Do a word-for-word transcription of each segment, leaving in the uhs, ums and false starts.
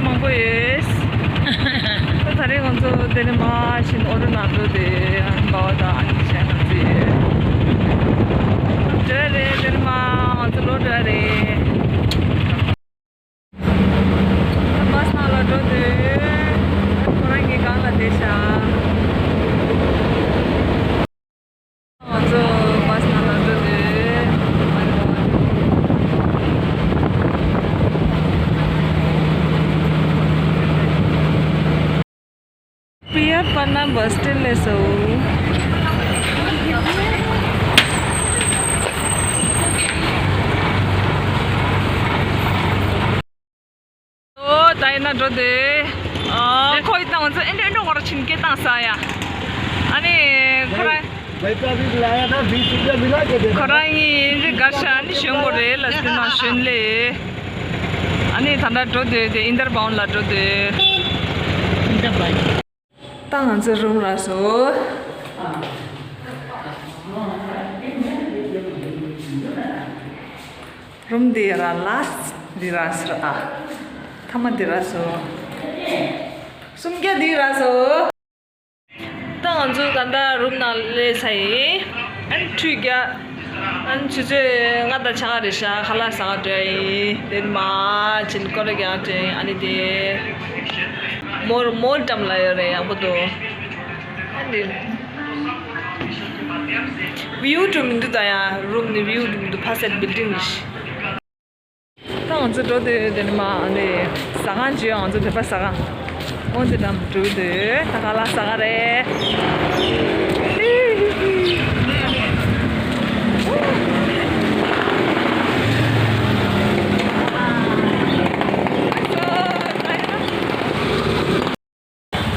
མང་པོ་ཡོད། ད་ད་རེས་ང་ཚོ་དེ་ནས་མར་ཕྱིན་ཨོ་ཊོ་ནང་འགྲོ་དེ་ཨ་ནི་པ་ཕ་དང་ཨ་ནི་གཞན་ང་ཚོ་ཡོད། འགྲོ་རེད། དེ་ནས་མར་ང་ཚོ་ལོག་འགྲོ་རེད། ད་བྷ་སི་ནང་ལ་འགྲོ་དུས་ཁོ་རང་གི་སྒང་ལ་བསྡད་ཤག་ང་ཚོ་བྷ་སི་ནང་ལ་འགྲོ་དུས། པི་ཡར་པ་ན་བྷ་སི་སི་ཊེན་སླེབས་སོང་། ཨོ་ད་ཡིན་ན་འགྲོ་དེ། ཨ་ཁོ་ཡི་ད་ང་ཚོ་ཨེ་འདྲ་ཨེ་འདྲ་བར་ཕྱིན་སྐད་བཏང་ས་ཡ། ཨ་ནི་ཁོ་རང་། ཁོ་རང་ཡིན་རི་གར་ཤ་ནི་ཞོན་གོ་རེད་ལ་སྟེ་ན་ཞོན་ལེ། ཨ་ནི་ད་ལྟ་འགྲོ་དེ་དེ་ཨིན་ཏར་བྷའུན་ལ་འགྲོ་དེ། ད་ང་ཚོ་རུམ་རག་སོང་། རུམ་འདི་ར་ལཱ་སི་ཊི་འདི་རག་སོང་། ཨ་ཐ་མ་འདི་རག་སོང་། སུམ་བརྒྱ་འདི་རག་སོང་། ད་ང་ཚོ་ད་ལྟ་རུམ་ནང་སླེབས་ཚར་ཡིན། ཨ་ནི་ཁྲུས་རྒྱག་ཨ་ནི་ཆུ་ཚོད་ལྔ་དང་ཕྱེད་ཀ་རེད་ཤག་ཁ་ལག་ཟ་ག་འགྲོ་ཡ་ཡིན། དེ་ནས་མར་ཕྱིན་སྐོར་ར་རྒྱག་འགྲོ་ཡིན། ཨ་ནི་དེ་མོལ་མོལ་འགྲམ་ལ་ཡོད་རེད། ཡག་པོ་འདུག་ཨ་ནི་བིའུ་འགྲོ་མི་འདུག་ད་ཡ་རུམ་ནི་བིའུ་འགྲོ་མི་འདུག་ཕ་སེད་བིལ་ཌིང་རེད། ད་ང་ཚོ་འགྲོ་དུས་དེ་ནི་མ་ཨ་ནི་ཟ་ཁང་བརྗོད། ང་ཚོ་བོད་པ་ཟ་ཁང་། ཨོ་དེ་འགྲམ་འགྲོ་དུས་ད་ཁ་ལག་ཟ་ག་རེད།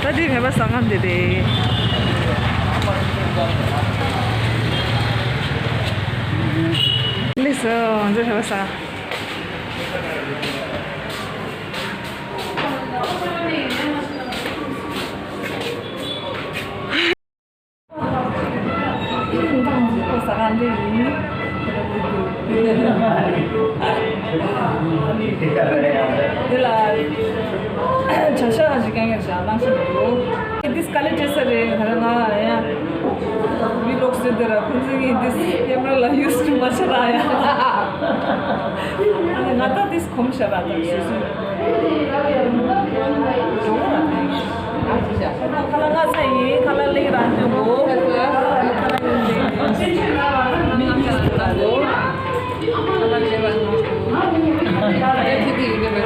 ད་དེ་བོད་པ་ཟ་ཁང་དེ་རེད། ལགས་སོ། ང་ཚོ་བོད་པ་ཟ་ཁང་། ཟ་ཁང་འདི་ཡིན། དེ་ལ་བྱ་ཤ་ཞིག་ཀྱང་ཡོད་ཤག་ནང་བཞིན་འདུག་འདི་ག་ལེ་བྲེས་ས་རེད། ད་ང་ཡ་ཝི་ལོག་བཟོས་དེ་ར་ཁོང་ཚོ་གིས་འདི་ཀེམ་ར་ལ་ཡུ་སི་ཅུ་མ་བྱེད་ར་ཡ། ང་ད་འདི་གོམས་ཤ་ར་ད་བཟོས་སོང་། ཁ་ལག་ང་ཚ་ཡིན། ཁ་ལག་ལེགས་རང་སྤྱོད་དགོས། ཁ་ལག་ཡོད་ལེགས་མི་ཡིན་ཟེར་དགོས། ཁ་ལག་ལེགས་རང་སྤྱོད་དགོས།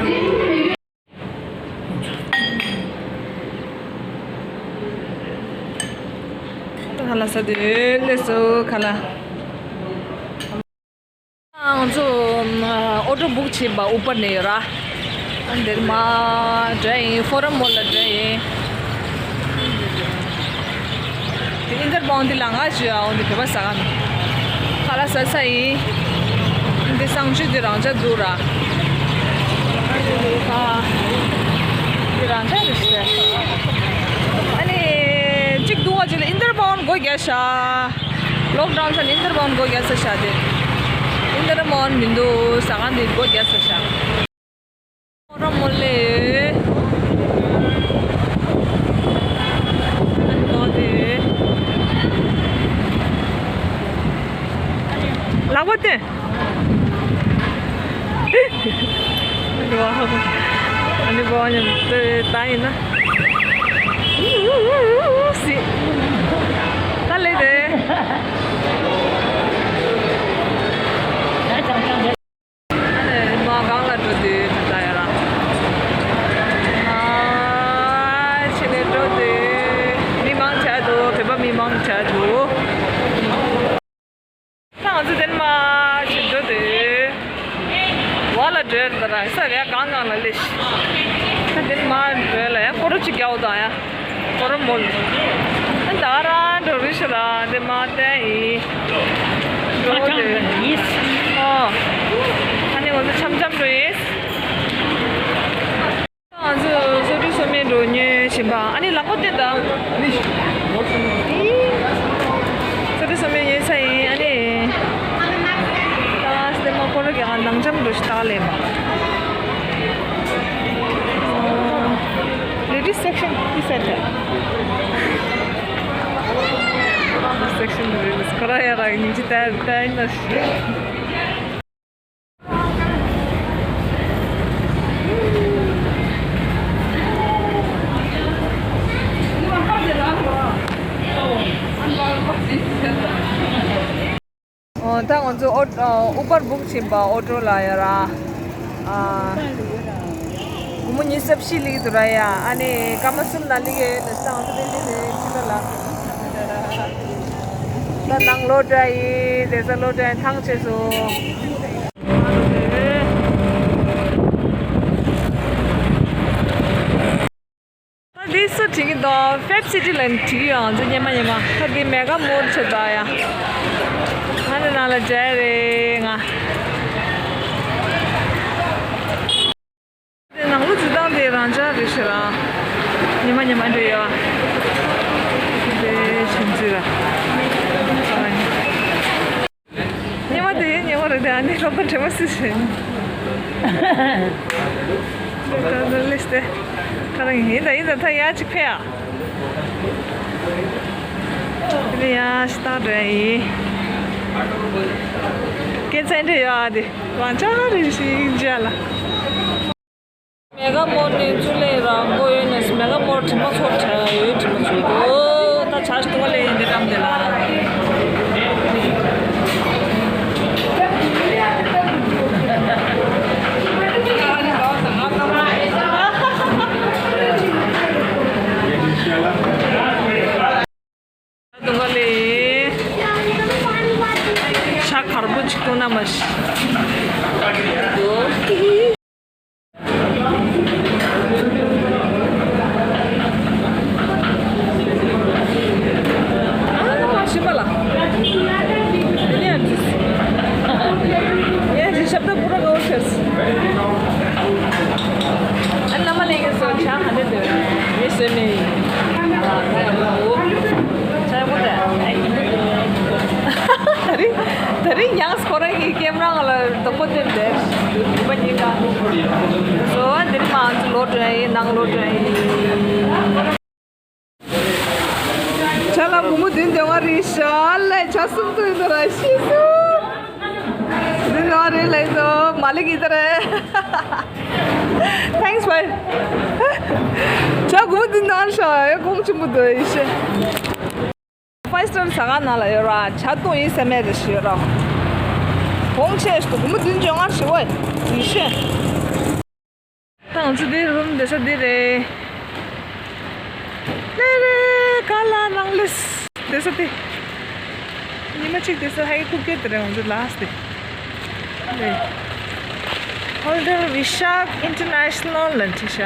ཁ་ལག་ཟ་དུས་སླེབས་སོང་ཁ་ལག་ང་ཚོ་ཨོ་ཊོ་བུག་བྱས་པ་ཨུ་པར་ནས་ཡོད་ར། ཨ་འདིར་མར་འགྲོ་ཡིན། ཕོ་རམ་མོལ་ལ་འགྲོ་ཡིན། དེ་ཨིན་ཏར་བྷའུན་འདི་ལ་ང་ཞུ་ཡ་འོང་། འདི་བོད་པ་ཟ་ཁང་། ཁ་ལག་ཟ་ས་ཡིན། འདི་གསང་སྤྱོད་འདི་རང་འཇགས་འདུག་ར། ཨ་འདི་རང་འཇགས་རེད་ཤག་ཨ་ནི་གཅིག་འདུག་བ་ཅིག་ལ་ཨིན་ཏར་བྷའུན་སྒོ་རྒྱག་ཤག་ལོག་ཌའུན་ས་ནས་ཨིན་ཏར་བྷའུན་སྒོ་རྒྱག་ས་ཤག་དེ། ཨིན་ཏར་བྷའུན་མི་འདུག་ཟ་ཁང་དེ་སྒོ་རྒྱག་ས་ཤག་ཕོ་རམ་མོལ་ལ། ཨ་ནི་ནོ་དེ། ལག་པ་སྟོན། ཨ་ནི་བ་ཉམས་ཏེ་ད་ཡིན་ན། སི། ད་ལེ་དེ། ཨ་ནི་མ་གང་ལ་འགྲོ་དུས་ད་ཡ་ར། ཨ་ཕྱི་ནས་འགྲོ་དུས་མི་མང་ཆེ་འདུག་བོད་པ་མི་མང་ཆེ་འདུག་ད་ང་ཚོ་དེ་ནས་མར་ཕྱིར་འགྲོ་དུས་བ་ལ་འགྲོ་ཡ་ར་ས་རེ་གང་གང་ལ་སླེབས་ཤག་ད་དེ་ནས་མར་འགྲོ་ཡ་ལ་ཡ་སྐོར་ར་ཅིག་རྒྱག་དང་ཡ་སྐོར་ར་མོལ། ད་རང་འགྲོ་རེད་ཤག་ར་དེ་མར་བསྟན་ཡིན། འགྲོ་དུས་ཨོ་ཨ་ནི་ང་ཚོ་འཆམ་འཆམ་འགྲོ་ཡིན། ང་ཚོ་སོ་ཏི་སོ་མེ་འགྲོ་ཉོས་བཞིན་པ། ཨ་ནི་ལག་པ་སྟོན་དང་། སོ་ཏི་སོ་མེ་ཉོས་ཚར་ཡིན། ཨ་ནི། ད་སྟེ་མ་ཁོ་ར་གི་ཨ་ནང་འཆམ་འགྲོ་ཞིག་ཏག་ལེ་མ། སེཀ་ཤན་རེད། ཁོ་རང་ཡ་རང་ཉིན་གཅིག་ལྟ་ལྟ་ཡིན་ན། ཨོ། ད་ང་ཚོ་ཨོ། ཨ། ཨུ་བར་བུག་ཕྱིན་པ་ཨོ་ཊོ་ལ་ཡ་ར། ཨ། སྒོར་མོ་ཉི་ཤུ་རྩ་བཞི་སླེབས་འདུག་ར་ཡ། ཨ་ནི་སྐར་མ་གསུམ་ལ་སླེབས་ཡོད་ནས་ད་ང་ཚོ་དེ་འདྲ་ནས་ཕྱིན་པ་ལ། ད་ནང་ལོག་འགྲོ་ཡི། བསྡད་ས་ལོག་འགྲོ་ཡི། ཐང་ཆད་སོང་། ད་འདི་སུ་བྲིས་ཀྱི་འདུག་ཕེབ་སི་ཊི་ལ་བྲིས་ཀྱི་ཡོད། ང་ཚོ་སྙེ་མ་སྙེ་མ། ད་འདི་མེ་གྷ་མོལ་ཆེད་དུ་ཡ། ང་ནི་ནང་ལ་མཇལ་རེད་ང་། འདི་ནང་ལོ་འཛུལ་སྟངས་དེ་རང་འཇགས་རེད་ཤག་ར། སྙེ་མ་སྙེ་མ་འདྲ་ཡོད། འདི་ཆུང་ཙི་ར། སྙེ་མ་དེ་སྙེ་མ་རེད་དེ། ཨ་ནི་སློབ་མ་དྲན་པ་སུ་ཞིག་ཡིན། ད་ད་ལེས་ཏེ། ཁ་རང་ཡིན་ད་ཡིན་ད། ད་ཡ་གཅིག་ཕེ་ཡ། དེ་ནས་ཡ་ཤི་ཏག་འགྲོ་ཡ་ཡིན། སྐད་ཆ་འདྲ་ཡོད་ཨ། དེ་རང་ཅག་རེ་ཞིག་མཇལ་ལ། མེ་གྷ་མོལ་ནས་ཚུར་ལེན་རང་མགོ་ཡོད་ནས་མེ་གྷ་མོལ་དྲི་མ་ཚོར་བྲལ་ཡོད། དྲི་མ་ཚོར་གོ། ད་ཆ་ཞིག་ཏུ་ལེན་འདི་རམ་དེ་ལ། ཏུང་ག་ལེ། ཤ་དཀར་པོ་ཅིག་བཏུང་ན་མ་ཤི། ཨ་མ་ཤི་པ་ལ། དེ་ནས་ཡང་ཅིས། ཡ་ཅི་ཞབས་ཏ་པུ་ར་གའོ་ཤེས། ཨ་ནི་མ་ལེན་གི་སོ་ཆ་ཧ་ལེ་དེ། མི་སེ་མི། ཆ་ཡག་པོ་དེ། ད་རིང་ད་རིང་ཡང་ཁོ་རང་གི་ཀེམ་ར་ལ་དོག་པོ་དེ་འདེབས། མ་གཉིས་ཀ། སོ་འདིར་མ་ཚུ་ལོ་དྲན་ཡིན། ནང་ལོ་དྲན་ཡིན། ཆ་ལ་མུ་མུ་བདུན་དེ་བ་རེད་ཤག་ལེ། ཆ་གསུམ་དུ་ཡིན་ད་ར་ཤི་སུ། བདུན་དེ་བ་རེད་ལེ་དོ་མ་ལི་གི་ད་རེད། Thanks, bye. ཆ་གུ་བདུན་དེ་བ་ཤག་ཡ་གོང་ཆེན་པོ་དོ་ཡི་ཤེ། ཕའི་སི་ཊར་ཟ་ཁང་ནང་ལ་ཡོད་ར། ཇ་བཏུང་ཡིན་ཟེར་མེད་རེད་ཞུས་ར། གོང་ཆེ་ཞིག་ཏུ་སྒོར་མོ་བདུན་བཅོ་ལྔ་ཞུ་བ་ཡིན་ཤེས། ད་ང་ཚོ་འདིར་རུམ་བསྡད་ས་འདི་རེད། ལེ་རེ་ག་ལ་ནང་ལེས་བསྡད་ས་དེ། ཉི་མ་གཅིག་བསྡད་ས་ཧའི་ཁུག་ཀེ་དེ་རེད། ང་ཚོ་ལ་སི་དེ་རེད། ཧོལ་ཌར་བི་ཤཱཀ་ཨིན་ཊར་ནེ་ཤ་ནལ་ལ་འཁྲིད་ཤག་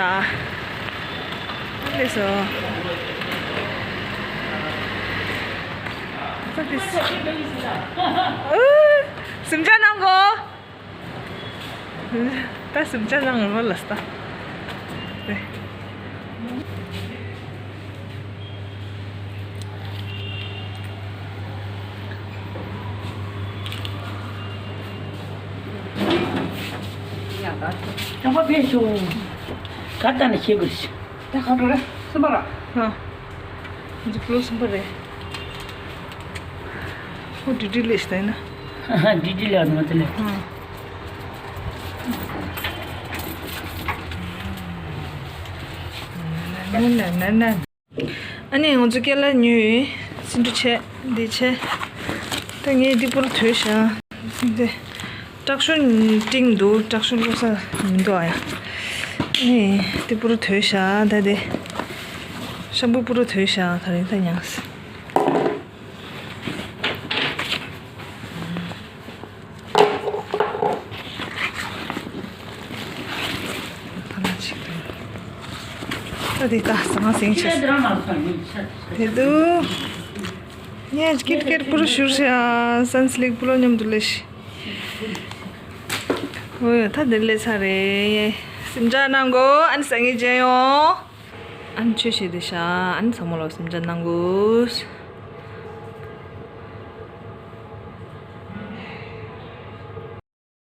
ལེ་སོ། ས་དེ། ཨུ། སེམས་ཅན་ནང་གོ། ད་སེམས་ཅན་ནང་ལོ་ལ་སྟ། ཡང་ད། ཀྲང་པ་ཕེ་ཤོ། ག་ད་ནི་ཤེས་དགོས་ཤི། ད་ག་འགྲོ་རེད། སུ་མ་ར། ཧ། འཛུགས་ལོ་གསུམ་པ་རེད། ཁོ་འདི་འདི་ལས་ཤི་ད་ཡིན་ན། འདི་འདི་ལས་ནོ་དེ་ལས། ཧ། ན་ན་ན་ན། ཨ་ནི་ང་ཚོ་ཀེ་ལ་ཉོས་ཡོད། སེ་འབྲུ་ཆེ་འདི་ཆེ། ད་ངས་འདི་པུར་དོད་བཞག་འདི། དྲག་ཤུན་སྤྲིང་འདུག་དྲག་ཤུན་བླུག་ས་མི་འདུག་ཨ་ཡ། ཨེ། དེ་པུ་རུ་དོད་བཞག་ད་དེ། ཤམ་བུ་པུ་རུ་དོད་བཞག་ད་རིང་ད་མྱངས། ད་ལ་ཅིག་འདུག་ད་དེ་ད་ཟང་ཟིང་ཆེ། དེ་འདུག་ངས་ཀིཊ་ཀེཊ་པུ་རུ་བཞུར་བཞག་སན་སི་ལིག་པུ་ལོ་མཉམ་དུ་ལས་ཤི། ཨོ་ཡ། ད་འདིར་སླེབས་ཚར་རེད། སེམས་ཆུང་གནང་གོ་ཨ་ནི་སང་ཉིན་མཇལ་ཡོང་། ཨ་ནི་ཆོས་བཤད་བསྡད་ཤག་ཨ་ནི་ཚང་མ་ལ་སེམས་ཆུང་གནང་གོ།